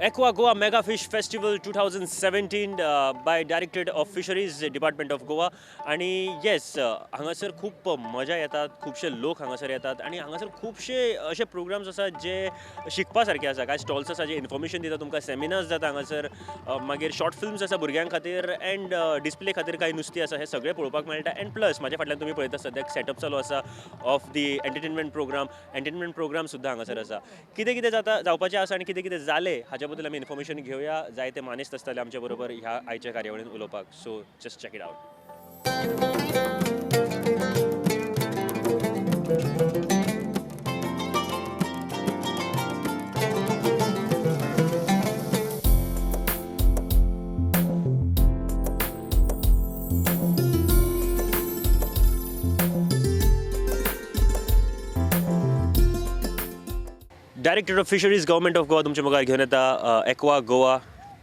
Aqua Goa Mega Fish Festival 2017 by Directorate of Fisheries Department of Goa. आनी येस, हांगासर खूब मजा येतात, खुबशे लोक हांगासर येतात आनी हांगासर खुबशे अशे प्रोग्राम्स आसात जे शिकपा सारके आसा. कांय स्टॉल्स आसा जे इन्फॉर्मेशन दिता तुमकां, सेमिनार्स जाता हांगासर, मागीर शॉर्ट फिल्म्स आसा भुरग्यां खातीर एंड डिस्प्ले खातीर कांय नुस्तीं आसा. हें सगळें पळोवपाक मेळटा. एंड प्लस म्हाज्या फाटल्यान तुमी पळयता सद्याक सेटअप चालू आसा of the entertainment program. Entertainment program सुद्दां हांगासर आसा. कितें कितें जाता, जावपाचें आसा आनी कितें कितें जालें हाच्या बद्दल आमी इन्फॉर्मेशन घेवया. जायते मानेस्त आसतले आमचे बरोबर ह्या आयच्या कार्यावळीन उलोवपाक. So just check it out. Director of Fisheries, Government of Goa तुमच्या मुखार घेवन येता Aqua Goa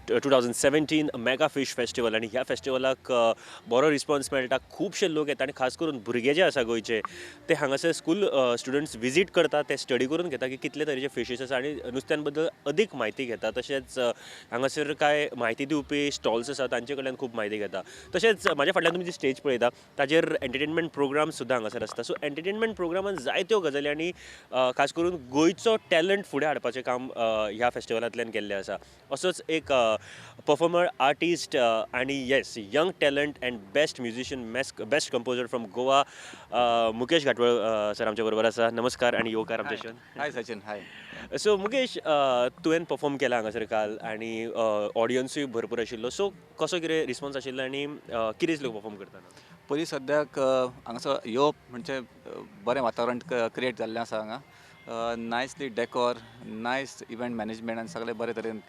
2017 Mega Fish Festival. आनी ह्या फेस्टिवलाक बरो रिस्पॉन्स मेळटा, खुबशे लोक येता आनी खास करून भुरगे जे आसा गोंयचे ते हांगासर स्कूल स्टुडंट्स विजीट करता, ते स्टडी करून घेता की कितले तरेचे फिशीस आसा आनी नुस्त्यां बद्दल अदीक म्हायती घेता. तशेंच हांगासर कांय म्हायती दिवपी स्टॉल्स आसा, तांचे कडल्यान खूब म्हायती घेता. तशेंच म्हाज्या फाटल्यान तुमी जी स्टेज पळयता ताजेर एंटरटेनमेंट प्रोग्राम सुद्दां हांगासर आसता. सो एंटरटेनमेंट प्रोग्रामान जायत्यो गजाली आनी खास करून गोंयचो टॅलंट फुडें हाडपाचें काम ह्या फेस्टिवलांतल्यान केल्लें आसा. असोच एक परफॉर्मर, आर्टिस्ट आनी yes, young talent and best musician, best composer from Goa, Mukesh Ghatwal sir आमच्या बरोबर आसा. नमस्कार आनी येवकार आमच्या शोन. हाय सचिन, हाय. सो मुकेश, तुवें परफॉर्म केला हांगासर काल आनी ऑडियन्सूय भरपूर आशिल्लो. सो कसो कितें रिस्पॉन्स आशिल्लो आनी कितें दिसलें परफॉर्म करतना? पयलीं सद्याक हांगासर येवप म्हणजे बरें वातावरण क्रिएट जाल्लें आसा हांगा. Nicely decor, nice event management आनी सगळें बरे तरेन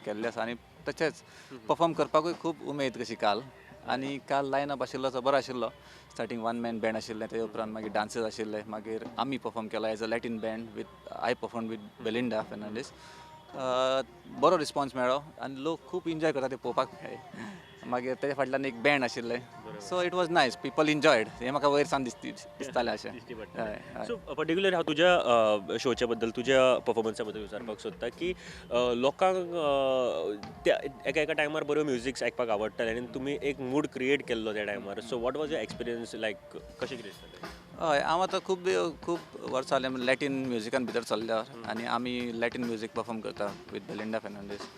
केल्लें आसा. आनी तशेंच परफॉर्म करपाकूय खूब उमेद कशी काल. आनी काल लायन अप आशिल्लो तो बरो आशिल्लो. स्टार्टींग वन मॅन बँड आशिल्लें, तेजे उपरांत मागीर डान्सीस आशिल्ले, मागीर आमी परफॉर्म केला as a Latin band with I perform with Belinda Fernandes. बरो रिस्पॉन्स मेळ्ळो आनी लोक खूब इन्जॉय करता ते पळोवपाक मेळ्ळे. मागीर तेज्या फाटल्यान एक बँड आशिल्लें. So it was nice, people enjoyed. हें म्हाका वयर सावन दिसतालें अशें. सो पर्टिक्युलर हांव तुज्या शोच्या बद्दल, तुज्या परफॉर्मन्सा बद्दल विचारपाक सोदता की लोकांक त्या एका एका टायमार बऱ्यो म्युजिक्स आयकपाक आवडटालें आनी तुमी एक मूड क्रिएट केल्लो त्या टायमार. So what was your experience like, कशें कितें दिसतालें? हय, हांव आतां खूब खूब वर्सां जालीं लॅटीन म्युजिकान भितर चल्ल्या आनी आमी लॅटीन म्युजीक परफॉर्म करता विथ बेलिंडा फेर्नांडीस.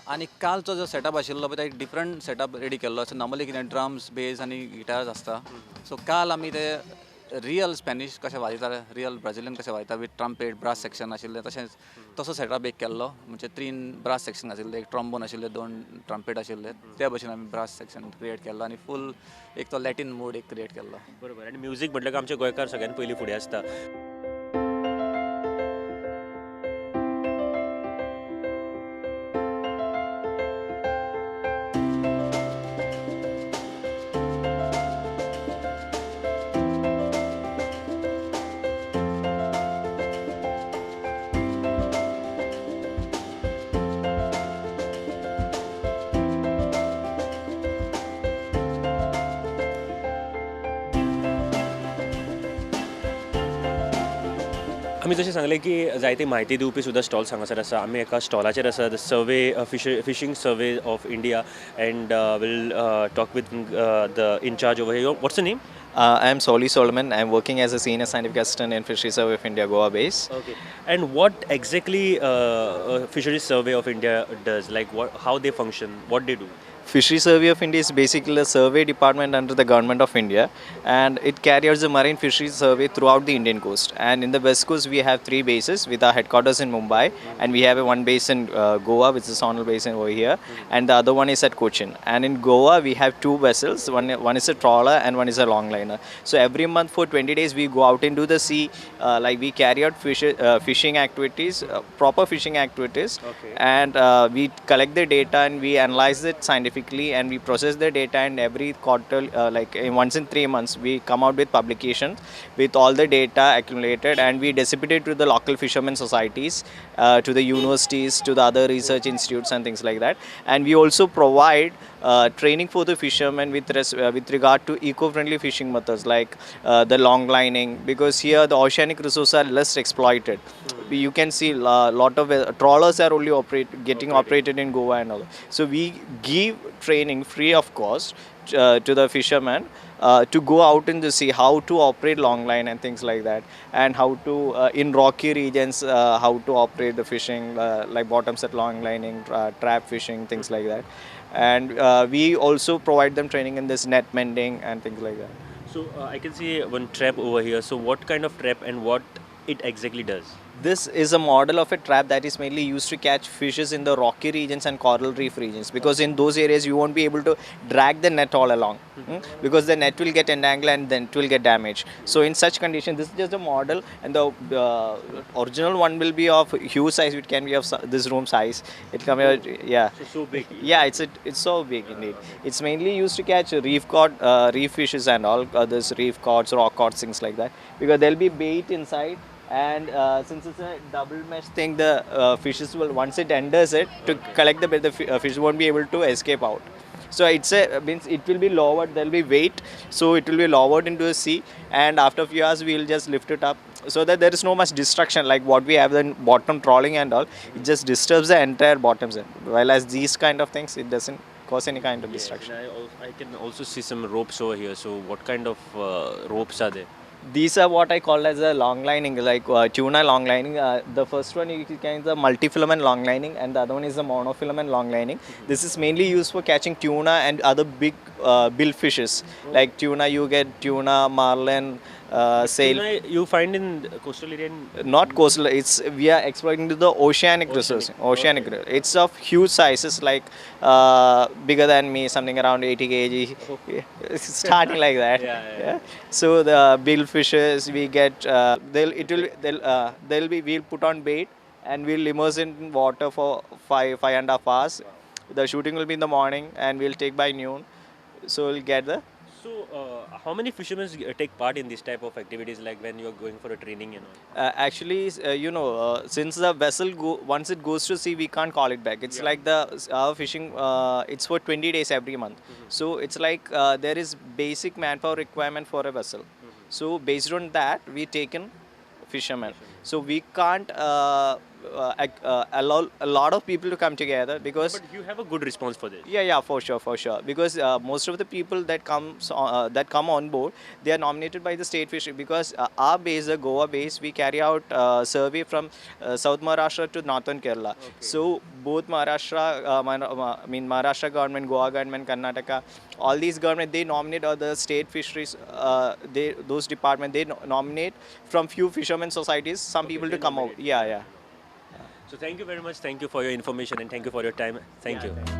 आनी कालचो जो सेटअप आशिल्लो पळय तो एक डिफरंट सेटअप रेडी केल्लो. सो नॉर्मली कितें ड्रम्स, बेज आनी गिटार्स आसता. सो काल आमी ते रियल स्पॅनिश कशें वाजयता, रियल ब्राझिलियन कशें वाजयता विथ ट्रम्पेट, ब्रास सेक्शन आशिल्लें. तशेंच तसो सेटअप एक केल्लो, म्हणजे 3 ब्रास सेक्शन आशिल्ले, एक ट्रॉम्बोन आशिल्ले, 2 ट्रम्पेट आशिल्ले. त्या भशेन आमी ब्रास सेक्शन क्रिएट केल्लो आनी फूल एक तो लॅटीन मूड एक क्रिएट केल्लो. बरोबर. आनी म्युजीक म्हटल्यार आमचे गोंयकार सगळ्यान पयलीं फुडें आसता. आमी जशें सांगलें की जायती म्हायती दिवपी सुद्दां स्टॉल्स हांगासर आसा. आमी एका स्टॉलाचेर आसा, the survey fishing survey of India, and will talk with the incharge over here. What's the name? I am Soli Solomon. I am working as a senior scientific assistant in Fisheries Survey of India, Goa base. Okay. And what exactly Fisheries Survey of India does? Like what, how they function, what they do? Fisheries Survey of India is basically a survey department under the Government of India, and it carries the marine fisheries survey throughout the Indian coast. And in the west coast we have 3 bases with our headquarters in Mumbai, and we have a one base in Goa, which is Sonal Basin over here, and the other one is at Cochin. And in Goa we have 2 vessels, one is a trawler and one is a longliner. So every month for 20 days we go out into the sea, like we carry out fishing activities, proper fishing activities, okay. And we collect the data and we analyze it scientifically, and we process the data, and every quarter, like once in 3 months, we come out with publications with all the data accumulated, and we disseminate it to the local fishermen societies, to the universities, to the other research institutes and things like that. And we also provide training for the fishermen with regard to eco-friendly fishing methods like the long lining, because here the oceanic resources are less exploited. You can see a lot of trawlers are only getting operated in Goa and all. So we give training free of cost to the fishermen to go out in the sea, how to operate longline and things like that, and how to in rocky regions how to operate the fishing, like bottom set longlining, trap fishing, things like that. And we also provide them training in this net mending and things like that. So I can see one trap over here. So what kind of trap and what it exactly does? This is a model of a trap that is mainly used to catch fishes in the rocky regions and coral reef regions, because in those areas you won't be able to drag the net all along, because the net will get entangled and then it will get damaged. So in such condition, this is just a model, and the original one will be of huge size. It can be of this room size. It can be, yeah. So big. Yeah, it's so big indeed. It's mainly used to catch reef cod, reef fishes and all this reef cods, rock cods, things like that, because there'll be bait inside. And since it's a double mesh thing, the fishes will, once it enters it, to collect the bait, the fish won't be able to escape out. So it's a, means it will be lowered, there will be weight, so it will be lowered into the sea, and after a few hours we will just lift it up, so that there is no much destruction like what we have in bottom trawling and all. It just disturbs the entire bottom set, while as these kind of things, it doesn't cause any kind of destruction. And I can also see some ropes over here. So what kind of ropes are there? These are what I call as a long lining, like tuna long lining. The first one you can the multifilament long lining, and the other one is the monofilament long lining. This is mainly used for catching tuna and other big bill fishes. Like tuna, you get tuna, marlin, sail. Tuna you find in coastal area? Not coastal. It's, we are exploiting the oceanic resource. Oceanic. It's of huge sizes, like bigger than me, something around 80 kg. It's starting like that. Yeah. So the bill fishes we get, they'll, it will, they'll, they'll be, we'll put on bait and we'll immerse in water for five and a half hours. The shooting will be in the morning and we'll take by noon. So we'll get the. So how many fishermen take part in this type of activities, like when you are going for a training and all? Actually, since the vessel go, once it goes to sea, we can't call it back. It's like the our fishing, it's for 20 days every month. So it's like there is basic manpower requirement for a vessel. So based on that, we take in fishermen. So we can't allow a lot of people to come together because... But you have a good response for this. Yeah, yeah, for sure, for sure. Because most of the people that come on board, they are nominated by the state fishery, because our base, the Goa base, we carry out survey from South Maharashtra to Northern Kerala. So both Maharashtra, I mean Maharashtra government, Goa government, Karnataka, all these government, they nominate other state fisheries, they, those department, they nominate from few fishermen societies, some people to They come out. nominate. Yeah, yeah. So thank you very much. Thank you for your information and thank you for your time. Thank you. Thank you.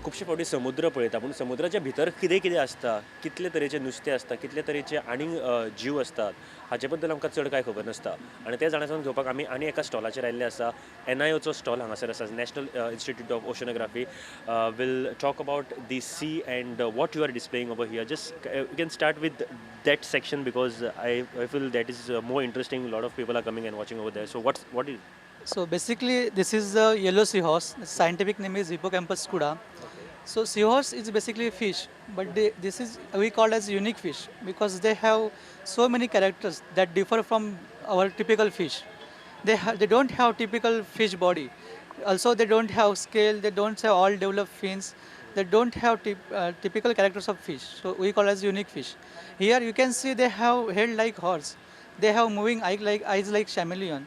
खुबशे फावटी समुद्र पळयता, पूण समुद्राच्या भितर कितें कितें आसता, कितले तरेचे नुस्तें आसता, कितले तरेचे आनीक जीव आसतात, हाचे बद्दल आमकां चड कांय खबर नासता. आनी तें जाणा घेवपाक आमी आनी एका स्टॉलाचेर आयिल्ले आसा. एन I Ocho stall हांगासर आसा, national institute of oceanography. Will talk about the sea and what you are displaying over here. Just you can start with that section because I feel that is more interesting. Lot of people are coming and watching over there. So what is? So basically this is the yellow seahorse. The scientific name is Hippocampus kuda. So seahorse is basically a fish, but this is we call as unique fish because they have so many characters that differ from our typical fish. They don't have typical fish body. Also they don't have scale, they don't have all developed fins, they don't have typical characters of fish. So we call as unique fish. Here you can see they have head like horse, they have moving eyes like chameleon.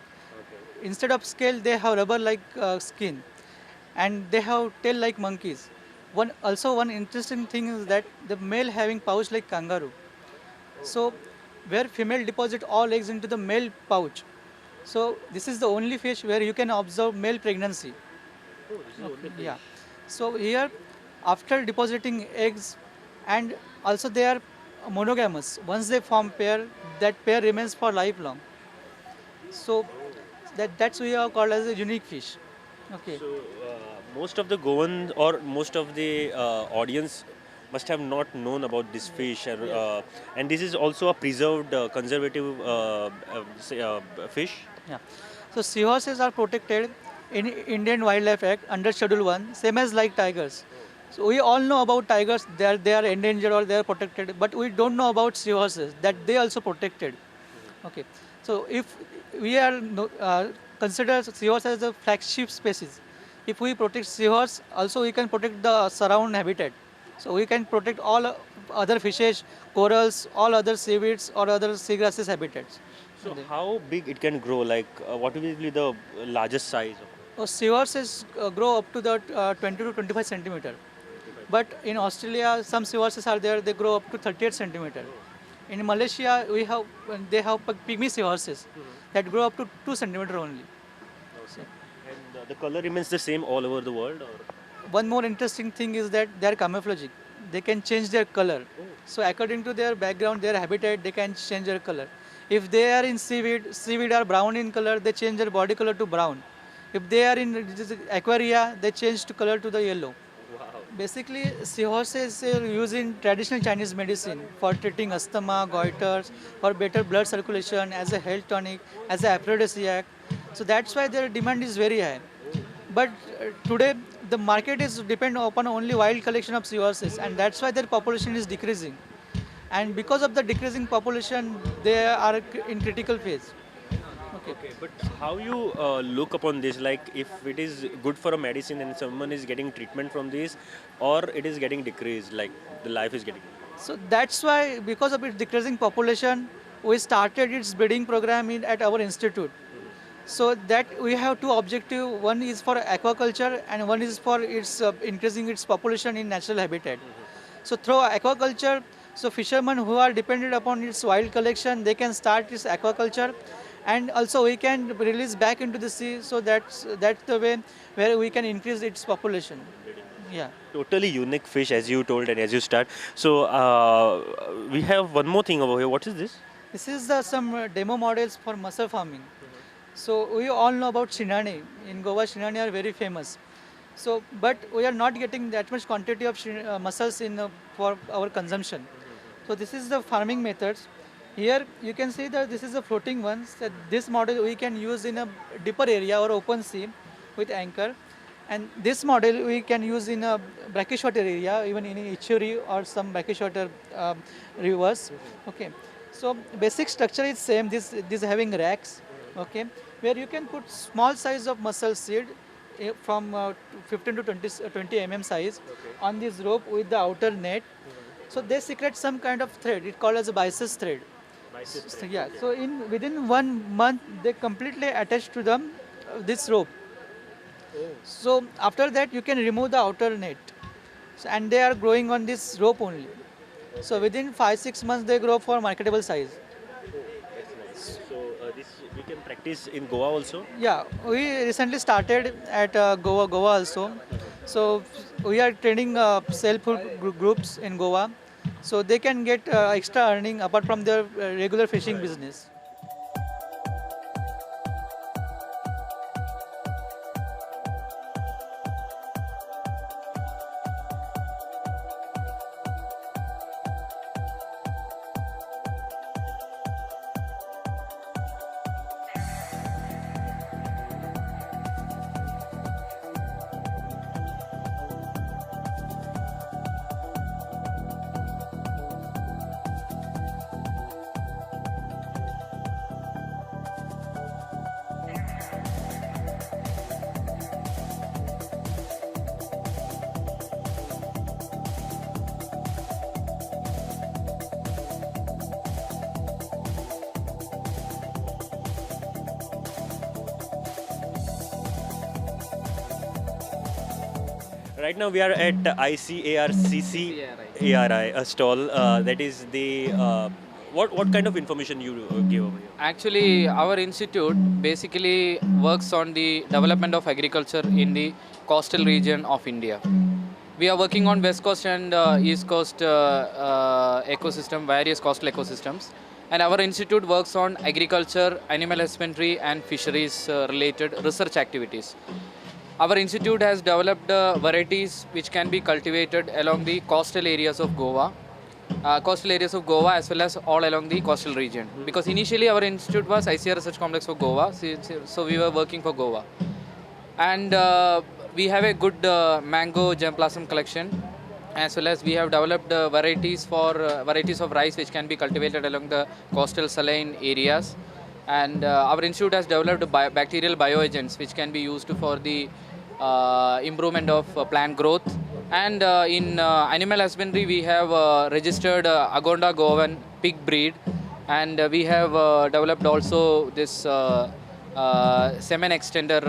Instead of scale, they have rubber like skin, and they have tail like monkeys. One interesting thing is that the male having pouch like kangaroo. So where female deposit all eggs into the male pouch. So this is the only fish where you can observe male pregnancy. Oh, this is the only fish. Yeah. So here after depositing eggs, and also they are monogamous. Once they form pair, that pair remains for lifelong. So that's we are called as a unique fish. Okay. So most of the Goan or most of the audience must have not known about this fish, and this is also a preserved, conservative say, fish. Yeah. So seahorses are protected in Indian Wildlife Act under Schedule 1, same as like tigers. So we all know about tigers, they are endangered or they are protected, but we don't know about seahorses, that they also protected. Okay. So if we are no, consider seahorse as a flagship species, if we protect seahorse, also we can protect the surround habitat. So we can protect all other fishes, corals, all other seaweeds or other seagrasses habitats. So how big it can grow? Like what will be the largest size of it? Seahorses grow up to the 20 to 25 centimeter. But in Australia, some seahorses are there, they grow up to 38 centimeter. In Malaysia, they have pygmy seahorses that grow up to 2 centimeter only. Okay. And the color remains the same all over the world? Or? One more interesting thing is that they are camouflagic. They can change their color. So according to their background, their habitat, they can change their color. If they are in seaweed, seaweed are brown in color, they change their body color to brown. If they are in aquaria, they change to color to the yellow. Wow. Basically, seahorses are used in traditional Chinese medicine for treating asthma, goiters, for better blood circulation, as a health tonic, as an aphrodisiac. So that's why their demand is very high. But today, the market is dependent upon only wild collection of seahorses, and that's why their population is decreasing. And because of the decreasing population, they are in critical phase. Okay. Okay, but how you look upon this, like if it is good for a medicine and someone is getting treatment from this, or it is getting decreased, like the life is getting decreased? So that's why, because of its decreasing population, we started its breeding program at our institute. So that we have two objectives, one is for aquaculture and one is for its increasing its population in natural habitat. So through aquaculture, so fishermen who are dependent upon its wild collection, they can start its aquaculture, and also we can release back into the sea. So that's the way where we can increase its population. Yeah. Totally unique fish, as you told and as you start. So we have one more thing over here. What is this? This is some demo models for mussel farming. So we all know about Shinani. In Goa, Shinani are very famous. But we are not getting that much quantity of mussels in for our consumption. So this is the farming methods. Here you can see that this is a floating one. So this model we can use in a deeper area or open sea with anchor. And this model we can use in a brackish water area, even in estuary or some brackish water rivers. Okay. So basic structure is same. This having racks. Okay, where you can put small size of mussel seed from 15 to 20 millimeter size on this rope with the outer net. So they secrete some kind of thread. It's called as a byssus thread. Byssus thread. Yeah. So in within 1 month they completely attach to them this rope. So after that you can remove the outer net, and they are growing on this rope only. So within 5-6 months they grow for marketable size. So this we can practice in Goa also? Yeah, we recently started at Goa also. So we are training self-help groups in Goa, so they can get extra earning apart from their regular fishing business. Right now we are at ICARCCARI, a stall. That is the what kind of information you give over here? Actually, our institute basically works on the development of agriculture in the coastal region of India. We are working on West Coast and East Coast ecosystem, various coastal ecosystems. And our institute works on agriculture, animal husbandry and fisheries related research activities. Our institute has developed varieties which can be cultivated along the coastal areas of Goa. Coastal areas of Goa as well as all along the coastal region. Because initially our institute was ICR Research Complex for Goa, so we were working for Goa. And we have a good mango germplasm collection, as well as we have developed varieties for varieties of rice which can be cultivated along the coastal saline areas. And our institute has developed bacterial bioagents which can be used for the improvement of plant growth. And in animal husbandry, we have registered Agonda Goan pig breed, and we have developed also this semen extender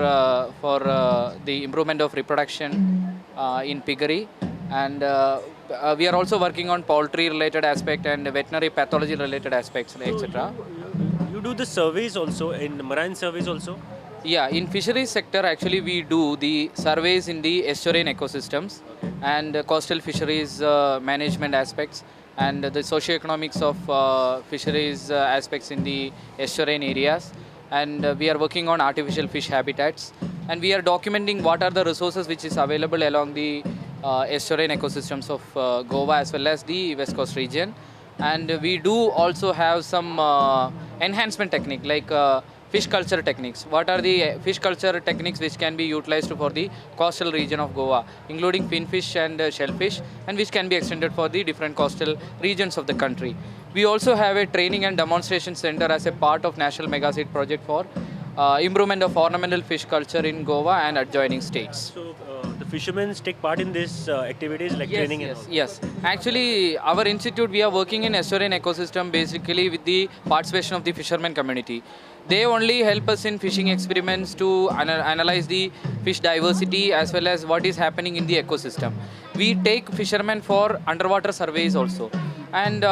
for the improvement of reproduction in piggery. And we are also working on poultry related aspect and veterinary pathology related aspects, etc. You do the surveys also, in marine surveys also? Yeah, in fisheries sector actually we do the surveys in the estuarine ecosystems and coastal fisheries management aspects and the socioeconomics of fisheries aspects in the estuarine areas. And we are working on artificial fish habitats, and we are documenting what are the resources which is available along the estuarine ecosystems of Goa as well as the West Coast region. And we do also have some enhancement technique like fish culture techniques. What are the fish culture techniques which can be utilized for the coastal region of Goa, including finfish and shellfish, and which can be extended for the different coastal regions of the country. We also have a training and demonstration center as a part of National Mega Seed Project for improvement of ornamental fish culture in Goa and adjoining states. So the fishermen take part in these activities like training and all? Yes. Actually, our institute, we are working in estuarine ecosystem basically with the participation of the fishermen community. They only help us in fishing experiments to analyze the fish diversity as well as what is happening in the ecosystem. We take fishermen for underwater surveys also. And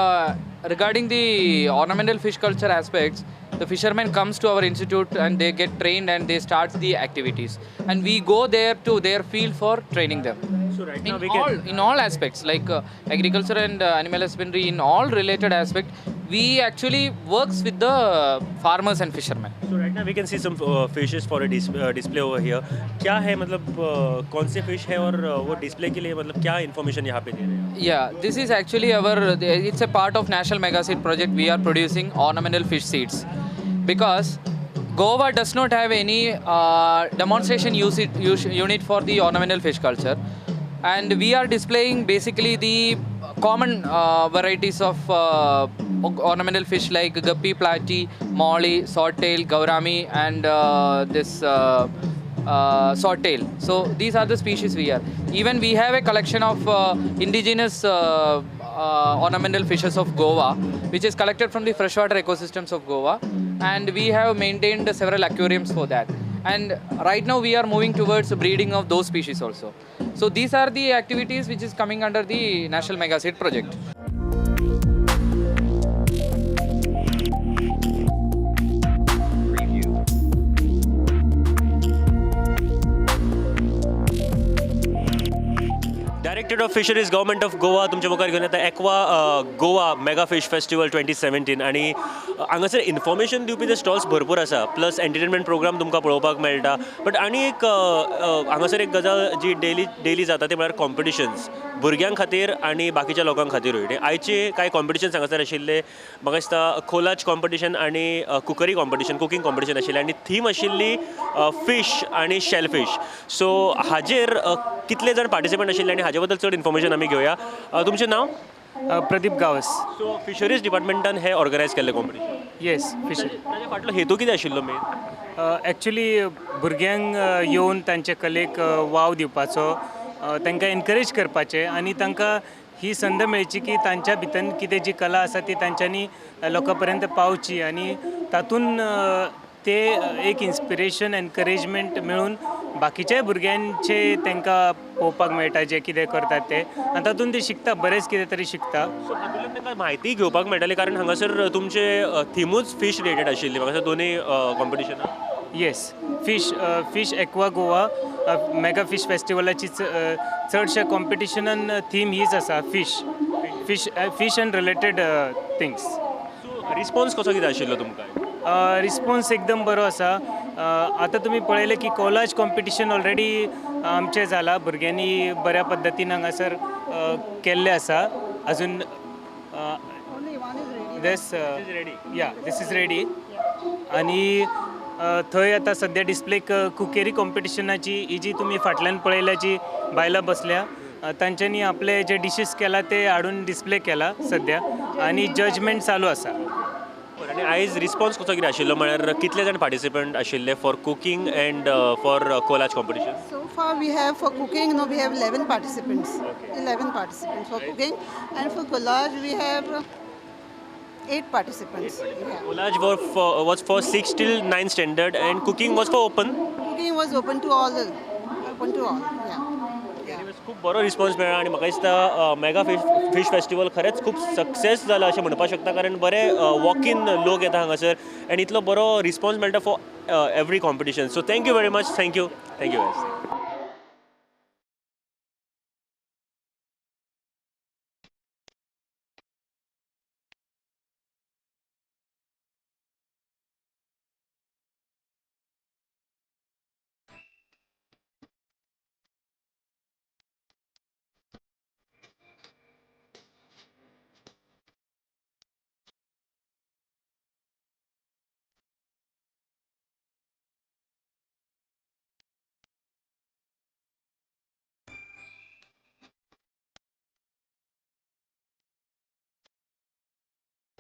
regarding the ornamental fish culture aspects, the fishermen comes to our institute and they get trained and they start the activities. And we go there to their field for training them. So right now we can In all aspects, like agriculture and animal husbandry, in all related aspects, we actually works with the farmers and fishermen. So right now we can see some fishes for a display over here. क्या है, मतलब कौन से fish है और वो display K लिए मतलब क्या information यहाँ pay दे रहे हैं? Yeah, this is actually our, it's a part of National Mega Seed Project. We are producing ornamental fish seeds because Goa does not have any demonstration unit for the ornamental fish culture, and we are displaying basically the common varieties of ornamental fish like guppy, platy, molly, swordtail, gourami, and this swordtail. So these are the species we are. Even we have a collection of indigenous ornamental fishes of Goa, which is collected from the freshwater ecosystems of Goa, and we have maintained several aquariums for that. And right now we are moving towards the breeding of those species also. So these are the activities which is coming under the National Mega Seed Project. Directorate of Fisheries, Government of Goa तुमच्या मुखार घेवन येता Aqua Goa Mega Fish Festival 2017. आनी हांगासर information दिवपी ते stalls भरपूर आसा, प्लस एंटरटेनमेंट प्रोग्राम तुमकां पळोवपाक मेळटा. बट आनी एक हांगासर एक गजाल जी डेली जाता ती म्हळ्यार कॉम्पिटिशन्स भुरग्यां खातीर आनी बाकीच्या लोकां खातीरूय. आनी आयचे कांय कॉम्पिटिशन्स हांगासर आशिल्ले, म्हाका दिसता कोलाज कॉम्पिटिशन आनी कुकरी कॉम्पिटिशन, कुकींग कॉम्पिटिशन आशिल्लें आनी थीम आशिल्ली फीश आनी शेल फीश. सो हाजेर कितले जाण पार्टिसिपंट आशिल्ले आनी हाजे बद्दल चड इन्फॉर्मेशन आमी घेवया. तुमचें नांव? प्रदीप गांवस. सो फिशरीज डिपार्टमेंटान हें ऑर्गनायज केल्लें कॉम्पिटिशन? येस, फिशरी. ताजे फाटलो हेतू कितें आशिल्लो मेन? एक्चुली भुरग्यांक येवन तांचे कलेक वाव दिवपाचो, तांकां एनकरेज करपाचें आनी तांकां ही संद मेळची की तांच्या भितर कितें जी कला आसा ती तांच्यांनी लोकां पर्यंत पावची आनी तातूंत ते एक इन्स्पिरेशन, एनकरेजमेंट मेळून बाकीच्याय भुरग्यांचे तांकां पळोवपाक मेळटा जे कितें करतात ते, आनी तातूंत ते शिकता, बरेंच कितें तरी शिकता. सो हातूंतल्यान तांकां म्हायती घेवपाक मेळटाली, कारण हांगासर तुमचे थिमूच फीश रिलेटेड आशिल्ली म्हाका दिसता दोनूय कॉम्पिटिशनां. Yes, fish Aqua Goa Mega Fish फेस्टिवलाची चडश्या कॉम्पिटिशनान थीम हीच आसा, fish, fish, fish and related things. So response कसो कितें आशिल्लो तुमकां? रिस्पॉन्स एकदम बरो आसा. आतां तुमी पळयलें की कोलाज कॉम्पिटिशन ऑलरेडी आमचें जाला. भुरग्यांनी बऱ्या पद्दतीन हांगासर केल्लें आसा. अजून this yeah, this is ready. आनी थंय आतां सद्या डिस्प्लेक कुकेरी कॉम्पिटिशनाची ही जी तुमी फाटल्यान पळयल्या, जी बायलां बसल्या, तांच्यांनी आपले जे डिशीज केला ते हाडून डिस्प्ले केला सद्या आनी जजमेंट चालू आसा. आनी आयज रिस्पॉन्स कसो कितें आशिल्लो, म्हळ्यार कितले जाण पार्टिसिपंट आशिल्ले for cooking and for collage competition? So far we have for cooking, no, we have 11 participants. 11 participants for cooking, and for collage we have 8 participants. Yeah. Collage was for 6 till 9 standard and cooking was for open. Cooking was open to all. Open to all. Yeah. खूब बरो response मेळ्ळा आनी म्हाका दिसता mega fish festival खरेंच खूब success जाला अशें म्हणपाक शकता, कारण बरे वॉक इन लोक येता हांगासर आनी इतलो बरो रिस्पॉन्स मेळटा for every competition. So thank you very much. Thank you, thank you guys.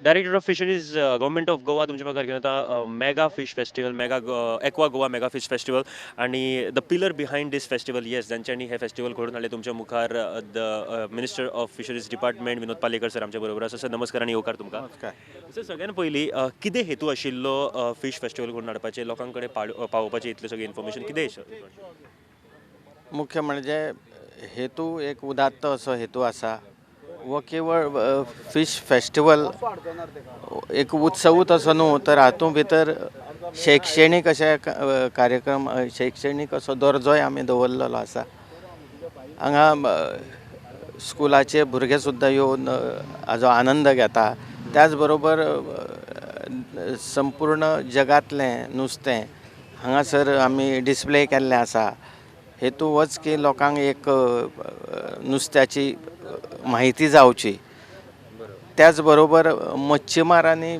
Director of Fisheries, Government of Goa तुमच्या मुखार घेवन येता mega fish festival, mega Aqua Goa Mega Fish Festival आनी the pillar behind this festival, yes, जांच्यांनी हें festival घडोवन हाडलें, तुमच्या मुखार the Minister of Fisheries Department Vinod Palyekar sir आमच्या बरोबर आसा. सर, नमस्कार आनी येवकार तुमकां. नमस्कार. सर, सगळ्यान पयलीं कितें हेतू आशिल्लो फीश फेस्टिवल घडोवन हाडपाचें, लोकां कडेन पावोवपाचें इतलें सगळें इन्फॉर्मेशन कितें? मुख्य म्हणजे हेतू एक उदात्त असो हेतू आसा. हो केवळ फीश फेस्टिवल एक उत्सवूच असो न्हू, तर हातूंत भितर शैक्षणीक अशे कार्यक्रम, शैक्षणीक असो दर्जोय आमी दवरलेलो आसा. हांगा स्कुलाचे भुरगे सुद्दां येवन हाजो आनंद घेता. त्याच बरोबर संपूर्ण जगांतलें नुस्तें हांगासर आमी डिस्प्ले केल्लें आसा. हेतू होच की लोकांक एक नुस्त्याची म्हायती जावची. त्याच बरोबर मच्छीमारांनी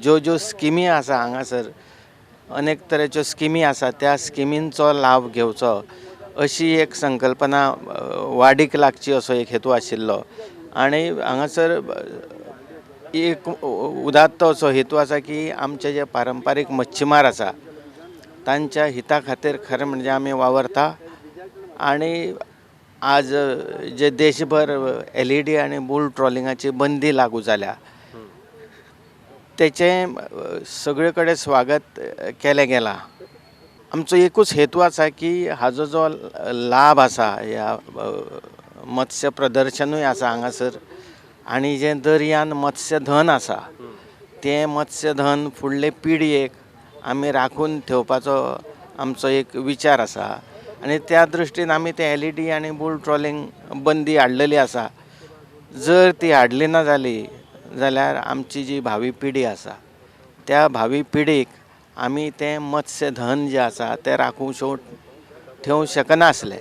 ज्यो ज्यो स्किमी आसा, हांगासर अनेक तरेच्यो स्किमी आसा, त्या स्किमींचो लाभ घेवचो अशी एक संकल्पना वाडीक लागची असो एक हेतू आशिल्लो. आनी हांगासर एक उदात्त असो हेतू आसा की आमचे जे पारंपारीक मच्छीमार आसा तांच्या हिता खातीर खरें म्हणजे आमी वावरता. आनी आज जे देशभर एलईडी आनी बुल ट्रॉलिंगाची बंदी लागू जाल्या, तेचें सगळे कडेन स्वागत केलें गेलां. आमचो एकूच हेतू आसा की हाजो जो लाभ आसा, ह्या मत्स्य प्रदर्शनूय आसा हांगासर आनी जें दर्यान मत्स्यधन आसा तें मत्स्यधन फुडले पिळगेक आमी राखून ठेवपाचो आमचो एक विचार आसा. आनी त्या दृश्टीन आमी तें एलईडी आनी बुल ट्रॉलिंग बंदी हाडलेली आसा. जर ती हाडली ना जाली जाल्यार आमची जी भावी पिढी आसा त्या भावी पिढीक आमी तें मत्स्यधन जें आसा तें राखूंक ठेवूंक शकनासले.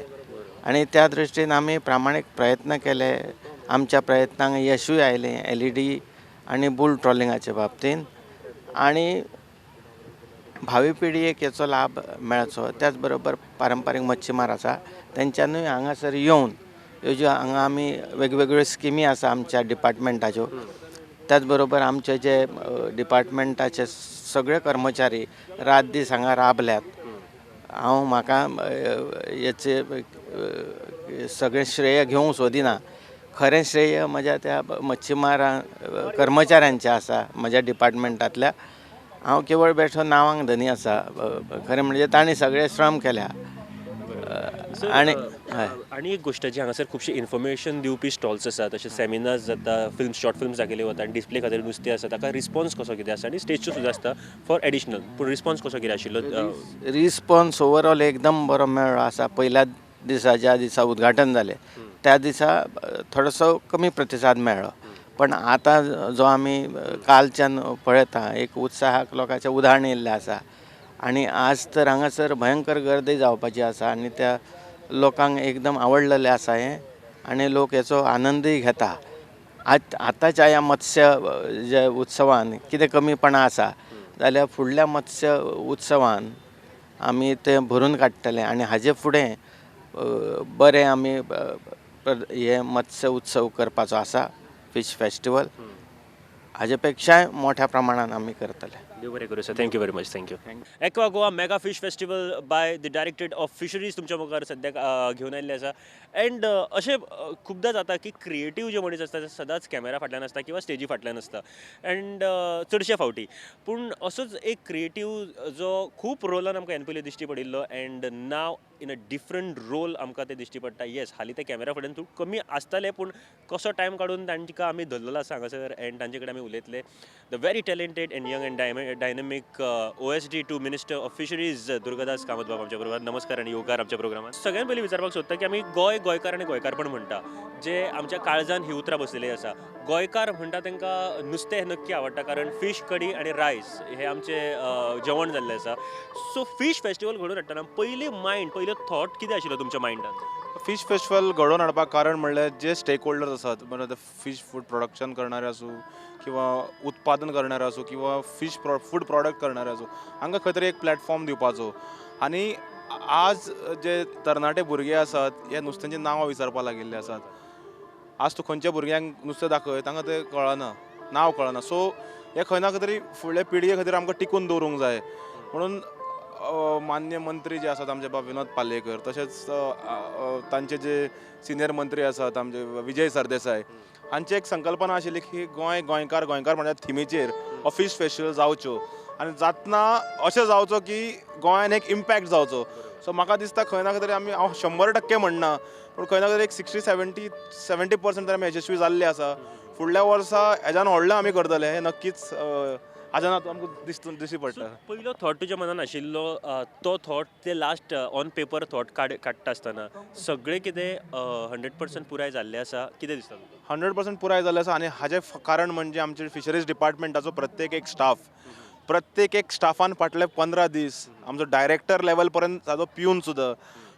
आनी त्या दृश्टीन आमी प्रामाणीक प्रयत्न केले. आमच्या प्रयत्नांक यशूय आयलें एलईडी आनी बुल ट्रॉलिंगाचे बाबतींत आनी भावी पिळगेक हेचो लाभ मेळचो. त्याच बरोबर पारंपारीक मच्छीमार आसा तेंच्यांनूय हांगासर येवन ह्यो ज्यो हांगा आमी वेगवेगळ्यो स्किमी आसा आमच्या डिपार्टमेंटाच्यो, त्याच बरोबर आमचे जे डिपार्टमेंटाचे सगळे कर्मचारी रात दीस हांगा राबल्यात. हांव म्हाका हेचे सगळें श्रेय घेवंक सोदिना. खरें श्रेय म्हज्या त्या मच्छीमारा कर्मचाऱ्यांचें आसा म्हज्या डिपार्टमेंटांतल्या. हांव केवळ बेठो नांवांक धनी आसा. खरें म्हणजे तांणी सगळे श्रम केल्या. आनी हय. आनी एक गोश्ट जी हांगासर खुबशे इन्फॉर्मेशन दिवपी स्टॉल्स आसा, तशें सेमिनार्स जाता, फिल्म, शॉर्ट फिल्म्स दाखयले वता आनी डिस्प्ले खातीर नुस्तें आसा, ताका रिस्पॉन्स कसो कितें आसा आनी स्टेज शो सुद्दां आसता फॉर एडिशनल, पूण रिस्पॉन्स कसो कितें आशिल्लो? रिस्पॉन्स ओवरऑल एकदम बरो मेळ्ळो आसा. पयल्या दिसा ज्या दिसा उद्घाटन जालें त्या दिसा थोडोसो कमी प्रतिसाद मेळ्ळो, पण आतां जो आमी कालच्यान पळयता एक उत्साहाक लोकांचें उधाण येयल्लें आसा. आनी आज तर हांगासर भयंकर गर्दी जावपाची आसा आनी त्या लोकांक एकदम आवडलेलें आसा हें आनी लोक हेचो आनंदूय घेता. आतांच्या ह्या मत्स्य जे उत्सवान कितें कमीपणां आसा जाल्यार फुडल्या मत्स्य उत्सवान आमी तें भरून काडटले आनी हाजे फुडें बरें आमी हे मत्स्य उत्सव करपाचो आसा, फीश फेस्टिवल हाजे पेक्षाय मोठ्या प्रमाणान आमी करतले. देव बरें करूं sir, thank you very much. Thank you. Aqua Goa mega fish festival by the directorate of fisheries तुमच्या मुखार सद्याक घेवन आयिल्लें आसा. एंड अशें खुबदां जाता की क्रिएटीव जे मनीस आसता ते सदांच कॅमेरा फाटल्यान आसता किंवा स्टेजी फाटल्यान आसता एंड चडशे फावटी, पूण असोच एक क्रिएटीव जो खूब रोलान आमकां ह्यान पयलीं दिश्टी पडिल्लो and now in a different role आमकां ते दिश्टी पडटा. येस, हालीं ते कॅमेरा फुड्यान थोडे कमी आसताले, पूण कसो टायम काडून तांकां आमी धरलेलो आसा हांगासर एंड तांचे कडेन आमी उलयतले. The very talented and young and dynamic OSD to minister of fisheries Durgadas Kamat बाब आमच्या बरोबर. नमस्कार आनी येवकार आमच्या प्रोग्रामान. सगळ्यात पयलीं विचारपाक सोदता की आमी गोंय, गोंयकार आनी गोंयकारपण म्हणटा, जे आमच्या काळजान ही उतरां बसलेली आसा. गोंयकार म्हणटा तांकां नुस्तें हें नक्की आवडटा, कारण फीश कडी आनी रायस हे आमचें जेवण जाल्लें आसा. सो फीश फेस्टिवल घडोवन हाडटना पयली मायंड, पयलो थॉट कितें आशिल्लो तुमच्या मायंडान? फीश फेस्टिवल घडोवन हाडपाक कारण म्हणल्यार जे स्टेक होल्डर्स आसात, म्हणजे फीश फूड प्रोडक्शन करणारे आसूं किंवा उत्पादन करणारे आसूं किंवा फीश फूड प्रॉडक्ट करणारे आसूं, हांकां खंय तरी एक प्लॅटफॉर्म दिवपाचो. आनी आज जे तरणाटे भुरगे आसात हे नुस्त्यांची नांवां विचारपाक लागिल्ले आसात. आज तूं खंयच्या भुरग्यांक नुस्तें दाखय तांकां तें कळना, नांव कळना. सो हें खंय ना खंय तरी फुडल्या पिळगे खातीर आमकां टिकून दवरूंक जाय. म्हणून मान्य मंत्री जे आसात आमचे बाब विनोद पालयेकर, तशेंच तांचे जे सिनियर मंत्री आसात आमचे विजय सरदेसाय, हांची एक संकल्पना आशिल्ली की गोंय गोंयकार गोंयकार म्हणल्यार थिमीचेर हो फीश फेस्टिवल जावच्यो आनी जातना अशें जावचो की गोंयान एक इम्पॅक्ट जावचो. सो म्हाका दिसता खंय ना खंय तरी आमी, हांव 100% म्हणना, पूण खंय ना खंय तरी एक 60-70% तरी आमी यशस्वी जाल्ले आसा. फुडल्या वर्सा हेज्यान व्हडलें आमी करतले हें नक्कीच आजन आमकां दिश्टी पडटा. पयलो थॉट तुज्या मनान आशिल्लो तो थॉट ते लास्ट ऑन पेपर थॉट काडटा आसतना सगळें कितें 100% पुराय जाल्लें आसा, कितें दिसता तुका? 100% पुराय जाल्लें आसा. आनी हाजें कारण म्हणजे आमचे फिशरीज डिपार्टमेंटाचो प्रत्येक एक स्टाफ, प्रत्येक एक स्टाफान फाटले 15 दीस आमचो डायरेक्टर लेवल पर्यंत ताजो प्यून सुद्दां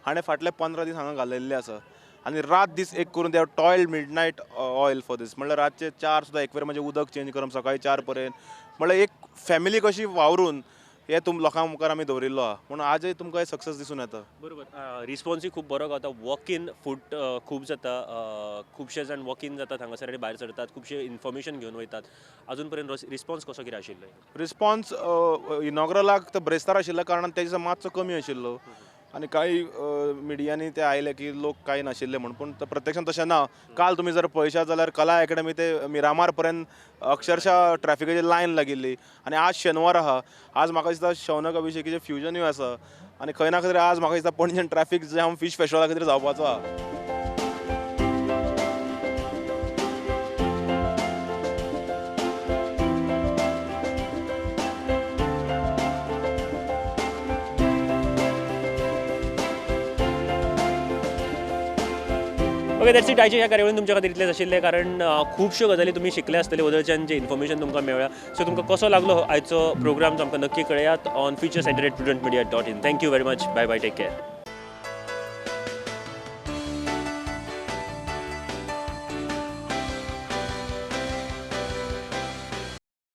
हाणें फाटले 15 दीस हांगा घालयल्ले आसा. आनी रात दीस एक करून they toil midnight oil for this, म्हणल्यार रातचे 4 सुद्दां एक वेळ म्हणजे उदक चेंज करप सकाळी 4 पर्यंत, म्हणल्यार एक फॅमिली कशी वावरून हे तुम लोकां मुखार आमी दवरिल्लो आहा. म्हणून आजय तुमकां हे सक्सेस दिसून येता. बरोबर, रिस्पॉन्सूय खूब बरो गावता. वॉक इन फूड खूब जाता, खुबशे जाण वॉक इन जातात हांगासर आनी भायर सरतात, खुबशे इन्फॉर्मेशन घेवन वयतात. अजून पर्यंत रिस्पॉन्स कसो कितें आशिल्लो? रिस्पॉन्स इनॉग्रलाक तर ब्रेस्तार आशिल्ल्या कारणान तेजो मातसो कमी आशिल्लो आनी कांय मिडियांनी ते आयले की लोक कांय नाशिल्ले म्हूण, पूण प्रत्यक्षान तशें ना. काल तुमी जर पळयशात जाल्यार कला एकेडमी ते मिरामार पर्यंत अक्षरशः ट्रॅफिकाची लायन लागिल्ली. आनी आज शेनवार आहा, आज म्हाका दिसता शौनक अभिषेकीचें फ्युजनूय आसा आनी खंय ना खंय तरी आज म्हाका दिसता पणजेन ट्रॅफीक जाम फीश फेस्टिवला खातीर जावपाचो आहा. Okay, that's it. आयच्या ह्या कार्यावळीन तुमच्या खातीर इतलेंच आशिल्लें, कारण खुबश्यो गजाली तुमी शिकले आसतले, वदळच्यान जें इन्फॉर्मेशन तुमकां मेळ्ळा. सो तुमकां कसो लागलो आयचो प्रोग्राम आमकां नक्की कळयात on features@prudentmedia.in. Thank you very much. Bye bye, take care.